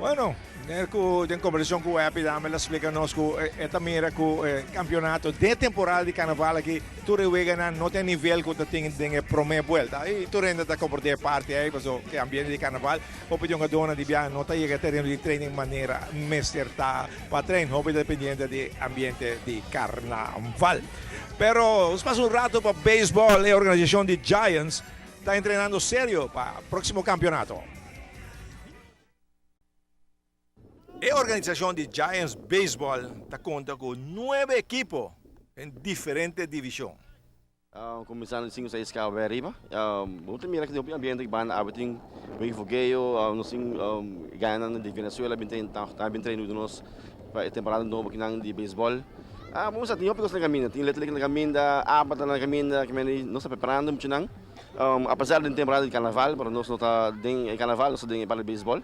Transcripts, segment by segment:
Bueno, ner ku den kombersashon ku Epi dame el a splika nos ku e ta mira ku e kampionato den temporada di karnaval aki tur e weganan no ta e nivel ku ta tin den e promé buelta. I tur hende ta komprondé e parti ei pasobra ku e ambiente di karnaval hopi di hungadónan di biaha no ta yega e tereno di training manera mester ta pa train. Hopi ta dependiente di ambiente di karnaval. Pero nos pasa un rato pa beisbòl. E organisashon di Giants ta entrenando serio pa próksimo kampionato. E organisashon di Giants Baseball ta konta ku nuebe ekipo den diferente divishon. Kuminsando di sinku seis kaba bai ariba. Bo ta mira ku tin hopi ambiente ku banda awe tin wega fogeo, nos tin gananan di Venezuela bin train ta bin train ku nos pa e temporada nobo kinan di beisbòl. Bo sa tin hopi kos na kaminda, tin Little League na kaminda, ABA ta na kaminda, nos ta preparando muchanan. Apesar den temporada di karnaval, pero nos no ta den e karnaval, nos ta den e parti di beisbòl.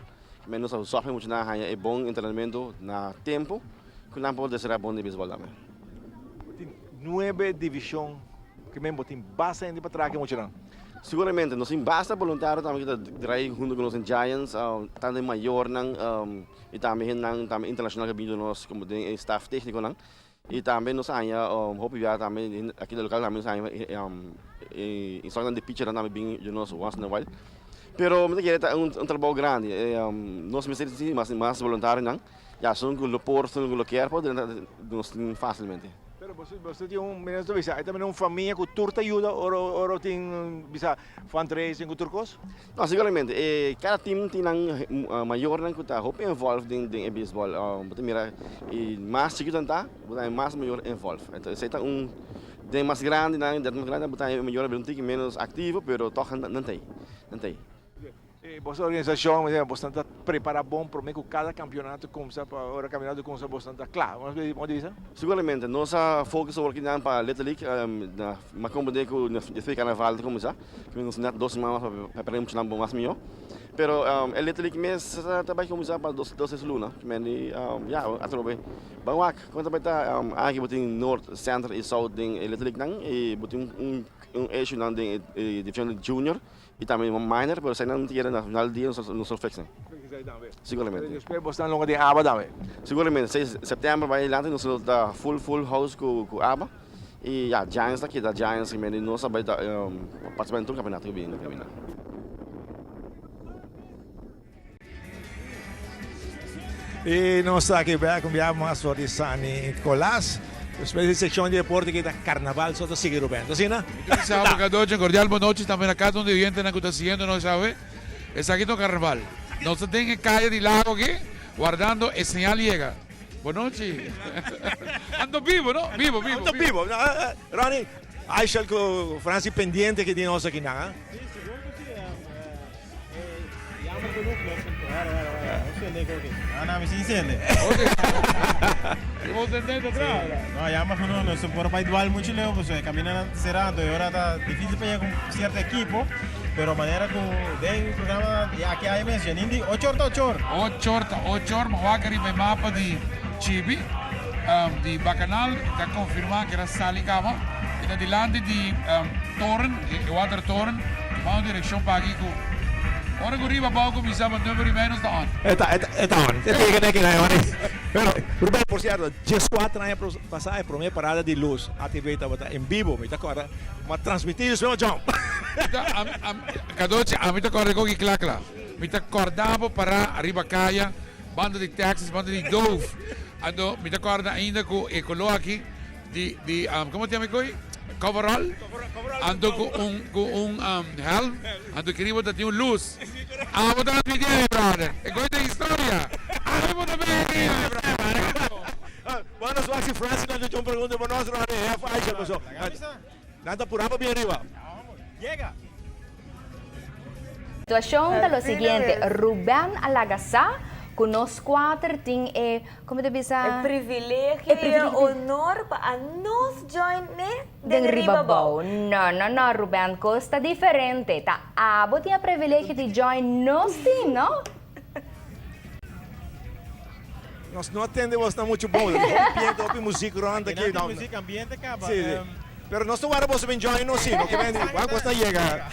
Men nos ta sòrg muchu nan haña e bon entrenamentu na tempu ku nan por desaroyá bon den beisbòl tambe. Bo tin nuebe divishon ke men bo tin basta hende pa traha ku e muchanan? Siguramente, nos tin basta boluntario tambe ku ta drai huntu ku nos den Giants, tantu e mayornan i tambe hendenan tambe internashonal ku a bini ku nos komo den e staf téknikonan. I tambe nos a haña hopi bia tambe aki den lokal tambe nos a haña instructornan di pitchernan tambe bin yuda nos once in a while. Pero mi ta kere ta un trabou grandi. Nos mester tin mas mas boluntarionan. Ya esun ku lo por, esun ku lo kier por drenta nos tin fasilmente. Pero boso tin un, mi ta bisa, hay tambe un famia ku tur ta yuda ora ora tin bisa fundraising ku tur kos? No, siguramente. E kada team tin nan mayornan ku ta hopi involved den den e beisbòl. Bo ta mira e mas chikitu nan ta, bo ta haña mas mayor involved. Enton esei ta un den mas grandi nan, den mas grandi bo ta haña e mayornan bira un tiki ménos aktivo, pero tòg nan ta ei, nan ta ei. E boso organisashon, boso ta prepara bon promé ku kada kampionato kumsa pa ora kampionato kumsa boso ta kla, bo ta bisa? Siguramente, nos a focus awor kinan pa Little League, mi a komprendé ku despues di karnaval ta kuminsá. Cu nos net dos siman mas pa prepara muchanan bo mas miho. Pero e Little League mes ta bay cuminsa pa dos tres luna. Mendi ya atrobe ban wak con ta bay ta. Aki bo tin Noord, Center y South den e Little League nan y bo tin un issue nan den e division di Junior y tambe Minor pero esey nan ta yera na final di dia nos lo fix nan. Siguramente. Despues bo sta longa den aba tambe. Siguramente seis september bay adelante nos lo ta full full house cu aba. Y ya, Giants ta keda Giants, y mende nos a bay ta participa den tur campeonato cu bini na caminda. Y nos ta aki bek un biaha mas for di San Nicolas. Despues di seccion di deporte ki ta carnaval so ta sigui Ruben. Ta asina? Sa Cadochi, un cordial bon nochi tambe na cada un di oyentenan cu ta siguiendo nos awe. Esaki ta un carnaval. Nos ta den e caya di Lago aki wardando e señal yega. Bonochi. Ando bibo, no? Bibo, bibo. Ando bibo. Ronnie, Aishel ku Franci pendiente ki di nos aki nan, ha? Sí, sigur ku sí. Jammer genoeg nos. Wara, wara, wara. No sende ko ki. No, no, mi sin sende. Bo sende ta tra. No, jammer genoeg nos no por bai dwal muchu leu pasobra e kamindanan ta será, anto e ora ta difícil pa yega ku sierto ekipo. Pero manera ku den programa di aki aya mes, Janine di ocho or ta ocho or. Ocho or ta ocho or, ma wak riba e mapa di Chibi, di Bacanal, ta confirma cu el a sali caba. E ta dilanti di toren, e watertoren, tuma un direccion pa aki cu ora cu riba abao cuminsa pa number y menos ta on. E ta, e ta on. E ta yega neki na e ora. Pero, Ruben, por cierto, diescuater aña pasa e prome parada di luz ATV tabata en bibo, mi ta corda. Ma transmití su John. Cadochi, ami ta corda con ki cla cla. Mi ta corda bo para ariba caya, banda di Texas, banda di Dove. Anto mi ta corda ainda cu e color aki di, di, como ta yama e coi? Coverall. Anto cu un, cu un helm. Anto keri bo ta tin un luz. Abo ta transmití awe, brother. E coi ta historia. Awe bo ta bini, brother. Bueno, su hasi Francis nan chuchun pregunta pa nos Ronnie hef Aisha paso nan ta pura pa bien riba. Yega. Situacion ta lo siguiente, Ruben a laga sa cu nos cuater tin e, como ta bisa? E privilegio y e honor pa a nos join ne den Riba Bou. No, no, no, Ruben, cos ta diferente. Ta abo tin e privilegio di join nos team, no? Nos no a tende bosnan mucho bon. Hopi biento, hopi muziek rond aki. Aki nan tin muziek ambiente caba. Si, si. Pero nos ta warda boso bin join nos si. No ke men wak bosnan yega.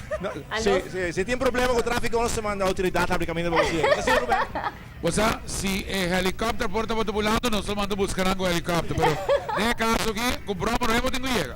Si, si, si tin problema cu trafico nos ta manda autoridad habri caminda pa boso yega. Ta asina Ruben? Bo sa, si e helicopter por tabata bulando, nos lo manda busca nan cu helicopter. Pero den e caso aki, cu broma no hemos tin cu yega.